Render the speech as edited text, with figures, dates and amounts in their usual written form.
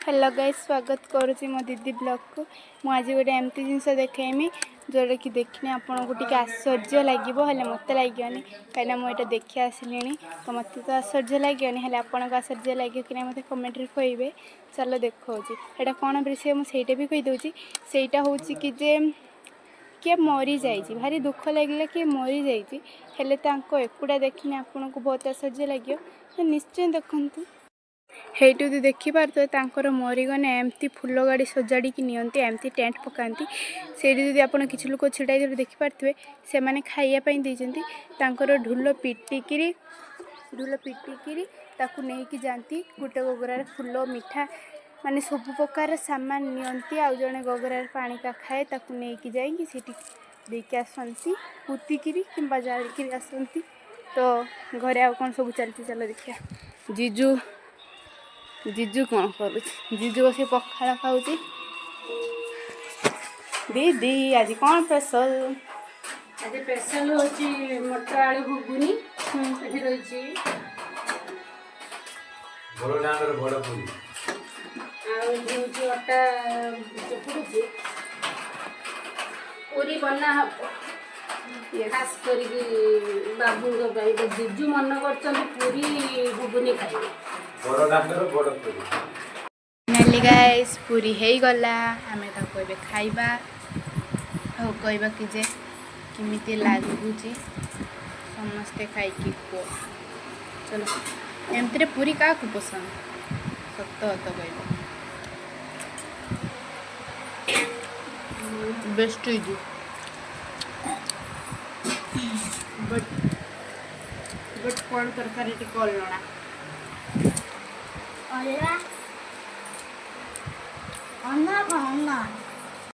Hello guys, ସ୍ୱାଗତ କରୁଛି ମୋ ଦିଦି ବ୍ଲଗ୍କୁ। ମୁଁ ଆଜି ଗୋଟେ ଏମିତି ଜିନିଷ ଦେଖେଇମି ଯେଉଁଟାକି ଦେଖିଲେ ଆପଣଙ୍କୁ ଟିକେ ଆଶ୍ଚର୍ଯ୍ୟ ଲାଗିବ, ହେଲେ ମୋତେ ଲାଗିବନି, କାହିଁକିନା ମୁଁ ଏଇଟା ଦେଖି ଆସିଲିଣି। ତ ମୋତେ ତ ଆଶ୍ଚର୍ଯ୍ୟ ଲାଗିବନି, ହେଲେ ଆପଣଙ୍କୁ ଆଶ୍ଚର୍ଯ୍ୟ ଲାଗିବ କି ନାହିଁ ମୋତେ କମେଣ୍ଟରେ କହିବେ। ଚାଲ ଦେଖାଉଛି ଏଇଟା କ'ଣ ବିଷୟ। ମୁଁ ସେଇଟା ବି କହିଦେଉଛି। ସେଇଟା ହେଉଛି କି ଯେ କିଏ ମରିଯାଇଛି, ଭାରି ଦୁଃଖ ଲାଗିଲା, କିଏ ମରିଯାଇଛି, ହେଲେ ତାଙ୍କ ଏକୁଟା ଦେଖିଲେ ଆପଣଙ୍କୁ ବହୁତ ଆଶ୍ଚର୍ଯ୍ୟ ଲାଗିବ। ତ ନିଶ୍ଚୟ ଦେଖନ୍ତୁ। ହେଇଠି ଯଦି ଦେଖିପାରୁଥିବେ, ତାଙ୍କର ମରିଗଲେ ଏମିତି ଫୁଲ ଗାଡ଼ି ସଜାଡ଼ିକି ନିଅନ୍ତି, ଏମିତି ଟେଣ୍ଟ ପକାନ୍ତି। ସେଇଠି ଯଦି ଆପଣ କିଛି ଲୋକ ଛିଡ଼ା ହେଇଥିବେ ଦେଖିପାରୁଥିବେ, ସେମାନେ ଖାଇବା ପାଇଁ ଦେଇଛନ୍ତି। ତାଙ୍କର ଢୋଲ ପିଟିକିରି, ଢୋଲ ପିଟିକିରି ତାକୁ ନେଇକି ଯାଆନ୍ତି। ଗୋଟେ ଗଗରାରେ ଫୁଲ, ମିଠା, ମାନେ ସବୁ ପ୍ରକାର ସାମାନ ନିଅନ୍ତି, ଆଉ ଜଣେ ଗଗରାରେ ପାଣି ଖାଏ। ତାକୁ ନେଇକି ଯାଇକି ସେଇଠି ଦେଇକି ଆସନ୍ତି, ପୋତିକିରି କିମ୍ବା ଜାଳିକିରି ଆସନ୍ତି। ତ ଘରେ ଆଉ କ'ଣ ସବୁ ଚାଲିଛି ଚାଲ ଦେଖିବା। ଜିଜୁ, ଜିଜୁ କ'ଣ କରୁଛି? ଜିଜୁ ବସି ପଖାଳ ଖାଉଛି। ଦିଦି, ଆଜି କ'ଣ ସ୍ପେଶାଲ? ଆଜି ସ୍ପେଶାଲ ହେଉଛି ମଟର ଆଳୁ ଘୁଗୁନି। ଏଠି ରହିଛି ବଡ଼ ଡାଙ୍ଗର ବଡ଼ ପୁରୀ। ଆଉ ଏଠି ହେଉଛି ଅଟା ଚକୁଡୁଛି, ପୁରୀ ବନା ହବ, ଖାସ କରିକି ବାବୁଙ୍କ ପାଇଁ। ତ ଜିଜୁ ମନ କରିଛନ୍ତି ପୁରୀ ଘୁଗୁନି ଖାଇବେ। ବଡ଼ ଡାଙ୍ଗର ବଡ଼ ପୁରୀ। ଫାଇନାଲି ଗାଇସ୍, ପୁରୀ ହେଇଗଲା। ଆମେ ତାକୁ ଏବେ ଖାଇବା ଆଉ କହିବା କି ଯେ କେମିତି ଲାଗୁଛି। ସମସ୍ତେ ଖାଇକି କୁହ। ଚલો, ଏମିତିରେ ପୁରୀ କାହାକୁ ପସନ୍ଦ, ସତ ସତ କହିବ। ବେଷ୍ଟ ହେଇଛି, ବଟ୍ କ'ଣ ତରକାରୀ ଟିକେ ଅଲଣା। ଅଲଣା, ଅନା କ'ଣ ଅନା?